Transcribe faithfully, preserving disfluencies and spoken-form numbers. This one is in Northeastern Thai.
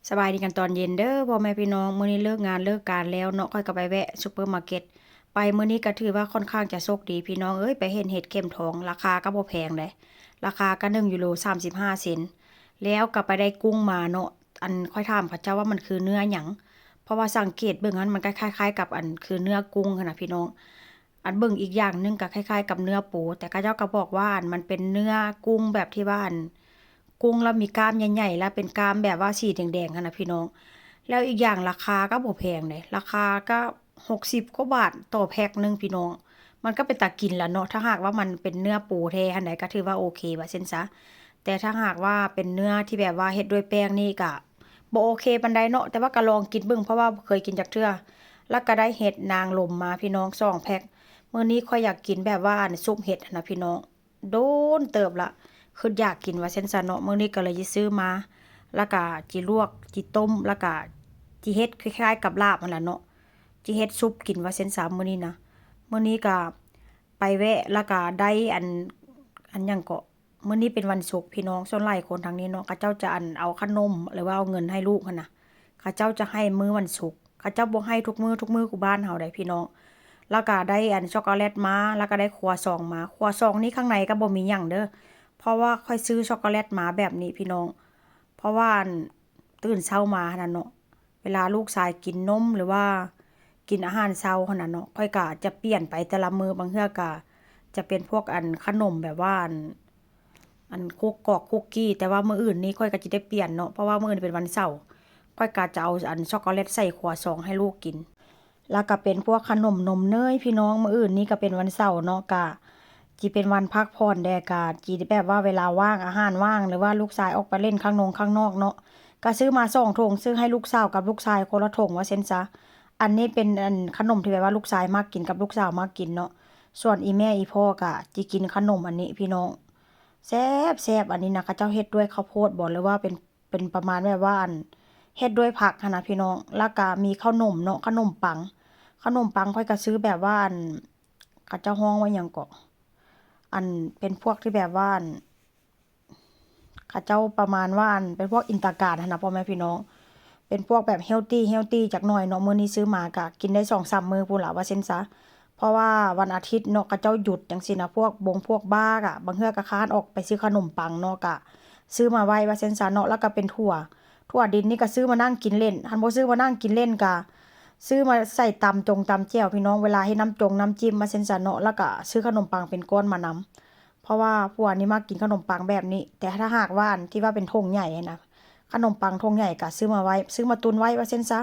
สบายดีกันตอนเย็นเด้อพ่อแม่พี่น้อง มื้อนี้เลิกงานเลิกการแล้วเนาะ ข้อยก็ไปแวะซูเปอร์มาร์เก็ต ไปมื้อนี้ก็ถือว่าค่อนข้างจะโชคดีพี่น้องเอ้ย ไปเห็นเห็ดเข็มทอง ราคาก็บ่แพงเด้ ราคาก็หนึ่งยูโรสามสิบห้าเซนต์ แล้วก็ไปได้กุ้งมาเนาะ อันข้อยถามเขาเจ้าว่ามันคือเนื้อหยัง เพราะว่าสังเกตเบิ่งหั้นมันก็คล้ายๆกับอันคือเนื้อกุ้งหั้นนะพี่น้อง อันเบิ่งอีกอย่างหนึ่งก็คล้ายๆกับเนื้อปู แต่เขาเจ้าก็บอกว่าอันมันเป็นเนื้อกุ้งแบบที่ว่าอัน กุ้งแล้วมีกล้ามใหญ่ๆ แล้วเป็นกล้ามแบบว่าสีแดงๆ หั้นนะพี่น้อง แล้วอีกอย่างราคาก็บ่แพงเด้ ราคาก็หกสิบกว่าบาทต่อแพ็คหนึ่งพี่น้อง มันก็เป็นตากินแล้วเนาะ ถ้าหากว่ามันเป็นเนื้อปูแท้หั้นใดก็ถือว่าโอเคว่าซั่นซะ แต่ถ้าหากว่าเป็นเนื้อที่แบบว่าเฮ็ดด้วยแป้งนี่ก็บ่โอเคปานใดเนาะ แต่ว่าก็ลองกินเบิ่ง เพราะว่าบ่เคยกินจักเทื่อ แล้วก็ได้เห็ดนางรมมาพี่น้องสองแพ็ค มื้อนี้ข้อยอยากกินแบบว่าอันซุปเห็ดหั้นนะพี่น้อง โดนเติบละ คืออยากกินว่าซั่นซะเนาะ มื้อนี้ก็เลยสิซื้อมา แล้วก็จิลวก จิต้ม แล้วก็จิเฮ็ดคล้ายๆกับลาบหั้นล่ะเนาะ จิเฮ็ดซุปกินว่าซั่นซะมื้อนี้นะ มื้อนี้ก็ไปแวะ แล้วก็ได้อัน อันหยังเกาะ มื้อนี้เป็นวันศุกร์พี่น้อง ส่วนหลายคนทางนี้เนาะ เขาเจ้าจะอันเอาขนม หรือว่าเอาเงินให้ลูกหั้นนะ เขาเจ้าจะให้มื้อวันศุกร์ เขาเจ้าบ่ให้ทุกมื้อ ทุกมื้อคือบ้านเฮาใดพี่น้อง แล้วก็ได้อันช็อกโกแลตมา แล้วก็ได้ครัวซองมา ครัวซองนี่ข้างในก็บ่มีหยังเด้อ เพราะว่าข้อยซื้อช็อกโกแลตมาแบบนี้พี่น้อง เพราะว่าอันตื่นเช้ามาหั้นน่ะเนาะ เวลาลูกชายกินนม หรือว่ากินอาหารเช้าหั้นน่ะเนาะ ข้อยก็จะเปลี่ยนไปแต่ละมื้อ บางเทื่อก็จะเป็นพวกอันขนมแบบว่าอัน อันคุกกอกคุกกี้ แต่ว่ามื้ออื่นนี้ข้อยก็สิได้เปลี่ยนเนาะ เพราะว่ามื้ออื่นเป็นวันเสาร์ ข้อยก็จะเอาอันช็อกโกแลตใส่ครัวซองให้ลูกกิน แล้วก็เป็นพวกขนมนมเนยพี่น้อง มื้ออื่นนี้ก็เป็นวันเสาร์เนาะ ก็สิเป็นวันพักผ่อนแด่ ก็สิแบบว่าเวลาว่าง อาหารว่าง หรือว่าลูกชายออกไปเล่นข้างนงข้างนอกเนาะ ก็ซื้อมาสองถุง ซื้อให้ลูกสาวกับลูกชายคนละถุงว่าซั่นซะ อันนี้เป็นอันขนมที่แบบว่าลูกชายมักกินกับลูกสาวมักกินเนาะ ส่วนอีแม่อีพ่อก็สิกินขนมอันนี้พี่น้อง แซ่บๆ อันนี้นะ เขาเจ้าเฮ็ดด้วยข้าวโพดบ่ หรือว่าเป็น เป็นประมาณแบบว่าอัน เฮ็ดด้วยผักหั้นนะพี่น้อง แล้วก็มีขนมเนาะ ขนมปัง ขนมปังข้อยก็ซื้อแบบว่าอัน เขาเจ้าฮ้องว่าหยังเกาะ อันเป็นพวกที่แบบว่าอัน เขาเจ้าประมาณว่าอันเป็นพวกอินตาการหั้นนะพ่อแม่พี่น้อง เป็นพวกแบบเฮลตี้ เฮลตี้จักหน่อยเนาะ มื้อนี้ซื้อมาก็กินได้สองสามมื้อพู้นล่ะว่าซั่นซะ เพราะว่าวันอาทิตย์เนาะ เขาเจ้าหยุดจั่งซี้นะ พวกบงพวกบาร์อะ บางเทื่อก็ค้านออกไปซื้อขนมปังเนาะ ก็ซื้อมาไว้ว่าซั่นซะเนาะ แล้วก็เป็นถั่ว ถั่วดินนี่ก็ซื้อมานั่งกินเล่น คันบ่ซื้อมานั่งกินเล่นก็ซื้อมาใส่ตำจงตำแจ่วพี่น้อง เวลาเฮ็ดน้ำจงน้ำจิ้มว่าซั่นซะเนาะ แล้วก็ซื้อขนมปังเป็นก้อนมานำ เพราะว่าผัวนี่มักกินขนมปังแบบนี้ แต่ถ้าหากว่าอันที่ว่าเป็นถุงใหญ่หั้นนะ ขนมปังถุงใหญ่ก็ซื้อมาไว้ ซื้อมาตุนไว้ว่าซั่นซะ